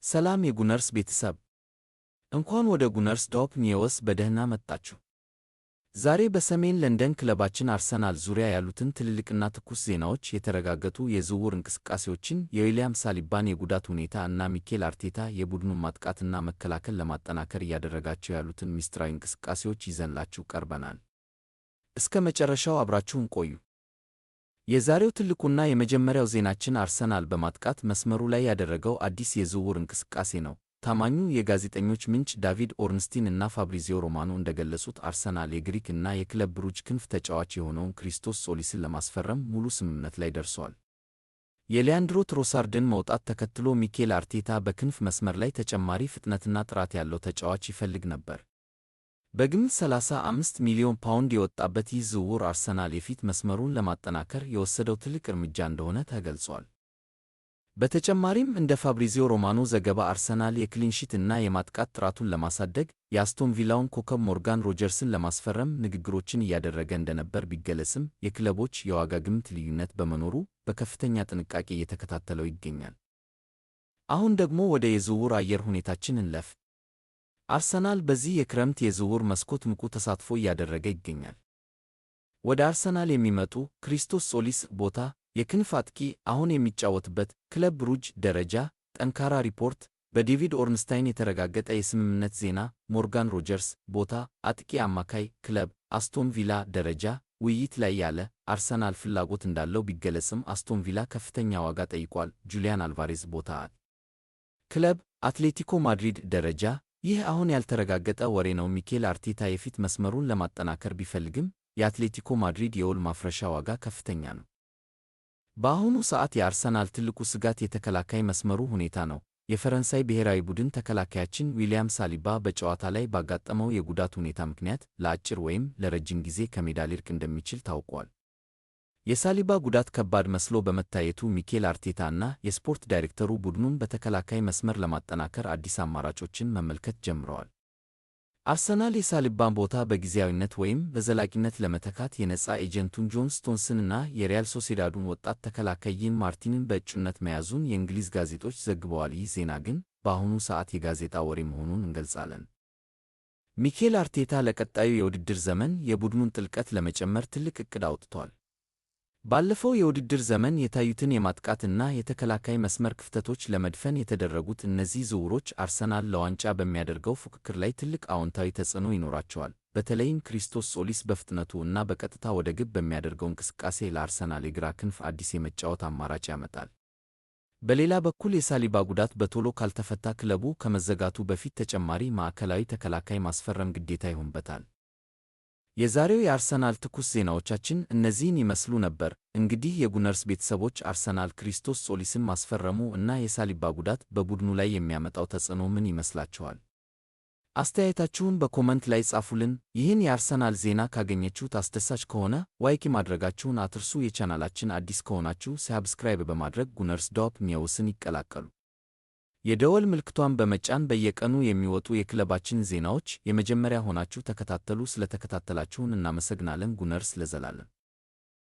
ሰላም የጉነርስ ቤተሰብ፣ እንኳን ወደ ጉነርስ ዶፕ ኒውስ በደህና መጣችሁ። ዛሬ በሰሜን ለንደን ክለባችን አርሰናል ዙሪያ ያሉትን ትልልቅና ትኩስ ዜናዎች፣ የተረጋገጡ የዝውውር እንቅስቃሴዎችን፣ የዊሊያም ሳሊባን የጉዳት ሁኔታ እና ሚኬል አርቴታ የቡድኑን ማጥቃትና መከላከል ለማጠናከር እያደረጋቸው ያሉትን ምስጢራዊ እንቅስቃሴዎች ይዘንላችሁ ቀርበናል። እስከ መጨረሻው አብራችሁን ቆዩ። የዛሬው ትልቁና የመጀመሪያው ዜናችን አርሰናል በማጥቃት መስመሩ ላይ ያደረገው አዲስ የዝውውር እንቅስቃሴ ነው። ታማኙ የጋዜጠኞች ምንጭ ዳቪድ ኦርንስቲን እና ፋብሪዚዮ ሮማኖ እንደገለጹት፣ አርሰናል የግሪክ እና የክለብ ብሩጅ ክንፍ ተጫዋች የሆነውን ክሪስቶስ ሶሊስን ለማስፈረም ሙሉ ስምምነት ላይ ደርሷል። የሊያንድሮ ትሮሳርድን መውጣት ተከትሎ ሚኬል አርቴታ በክንፍ መስመር ላይ ተጨማሪ ፍጥነትና ጥራት ያለው ተጫዋች ይፈልግ ነበር። በግምት 35 ሚሊዮን ፓውንድ የወጣበት ይህ ዝውውር አርሰናል የፊት መስመሩን ለማጠናከር የወሰደው ትልቅ እርምጃ እንደሆነ ተገልጿል። በተጨማሪም እንደ ፋብሪዚዮ ሮማኖ ዘገባ፣ አርሰናል የ clean sheet እና የማጥቃት ጥራቱን ለማሳደግ የአስቶን ቪላውን ኮከብ ሞርጋን ሮጀርስን ለማስፈረም ንግግሮችን እያደረገ እንደነበር ቢገለጽም፣ የክለቦች የዋጋ ግምት ልዩነት በመኖሩ በከፍተኛ ጥንቃቄ እየተከታተለው ይገኛል። አሁን ደግሞ ወደ የዝውውር አየር ሁኔታችን እንለፍ። አርሰናል በዚህ የክረምት የዝውውር መስኮት ንቁ ተሳትፎ እያደረገ ይገኛል። ወደ አርሰናል የሚመጡ፦ ክሪስቶስ ሶሊስ፣ ቦታ የክንፍ አጥቂ፣ አሁን የሚጫወትበት ክለብ ብሩጅ፣ ደረጃ ጠንካራ ሪፖርት፣ በዴቪድ ኦርንስታይን የተረጋገጠ የስምምነት ዜና። ሞርጋን ሮጀርስ፣ ቦታ አጥቂ አማካይ፣ ክለብ አስቶን ቪላ፣ ደረጃ ውይይት ላይ ያለ፣ አርሰናል ፍላጎት እንዳለው ቢገለጽም አስቶን ቪላ ከፍተኛ ዋጋ ጠይቋል። ጁሊያን አልቫሬዝ፣ ቦታ ክለብ አትሌቲኮ ማድሪድ፣ ደረጃ ይህ አሁን ያልተረጋገጠ ወሬ ነው። ሚኬል አርቴታ የፊት መስመሩን ለማጠናከር ቢፈልግም የአትሌቲኮ ማድሪድ የውል ማፍረሻ ዋጋ ከፍተኛ ነው። በአሁኑ ሰዓት የአርሰናል ትልቁ ስጋት የተከላካይ መስመሩ ሁኔታ ነው። የፈረንሳይ ብሔራዊ ቡድን ተከላካያችን ዊሊያም ሳሊባ በጨዋታ ላይ ባጋጠመው የጉዳት ሁኔታ ምክንያት ለአጭር ወይም ለረጅም ጊዜ ከሜዳ ሊርቅ እንደሚችል ታውቋል። የሳሊባ ጉዳት ከባድ መስሎ በመታየቱ ሚኬል አርቴታ እና የስፖርት ዳይሬክተሩ ቡድኑን በተከላካይ መስመር ለማጠናከር አዲስ አማራጮችን መመልከት ጀምረዋል። አርሰናል የሳሊባን ቦታ በጊዜያዊነት ወይም በዘላቂነት ለመተካት የነፃ ኤጀንቱን ጆን ስቶንስን እና የሪያል ሶሴዳዱን ወጣት ተከላካይ ይን ማርቲንን በእጩነት መያዙን የእንግሊዝ ጋዜጦች ዘግበዋል። ይህ ዜና ግን በአሁኑ ሰዓት የጋዜጣ ወሬ መሆኑን እንገልጻለን። ሚኬል አርቴታ ለቀጣዩ የውድድር ዘመን የቡድኑን ጥልቀት ለመጨመር ትልቅ ዕቅድ አውጥቷል። ባለፈው የውድድር ዘመን የታዩትን የማጥቃትና የተከላካይ መስመር ክፍተቶች ለመድፈን የተደረጉት እነዚህ ዝውውሮች አርሰናል ለዋንጫ በሚያደርገው ፉክክር ላይ ትልቅ አዎንታዊ ተጽዕኖ ይኖራቸዋል። በተለይም ክሪስቶስ ሶሊስ በፍጥነቱ እና በቀጥታ ወደ ግብ በሚያደርገው እንቅስቃሴ ለአርሰናል የግራ ክንፍ አዲስ የመጫወት አማራጭ ያመጣል። በሌላ በኩል የሳሊባ ጉዳት በቶሎ ካልተፈታ ክለቡ ከመዘጋቱ በፊት ተጨማሪ ማዕከላዊ ተከላካይ ማስፈረም ግዴታ ይሆንበታል። የዛሬው የአርሰናል ትኩስ ዜናዎቻችን እነዚህን ይመስሉ ነበር። እንግዲህ የጉነርስ ቤተሰቦች፣ አርሰናል ክሪስቶስ ሶሊስን ማስፈረሙ እና የሳሊባ ጉዳት በቡድኑ ላይ የሚያመጣው ተጽዕኖ ምን ይመስላችኋል? አስተያየታችሁን በ comment ላይ ጻፉልን። ይህን የአርሰናል ዜና ካገኘችሁት አስደሳች ከሆነ like ማድረጋችሁን አትርሱ። የቻናላችን አዲስ ከሆናችሁ subscribe በማድረግ ጉነርስ ዶፕ ኒውስን ይቀላቀሉ። የደወል ምልክቷን በመጫን በየቀኑ የሚወጡ የክለባችን ዜናዎች የመጀመሪያ ሆናችሁ ተከታተሉ። ስለተከታተላችሁን እናመሰግናለን። ጉነርስ ለዘላለም።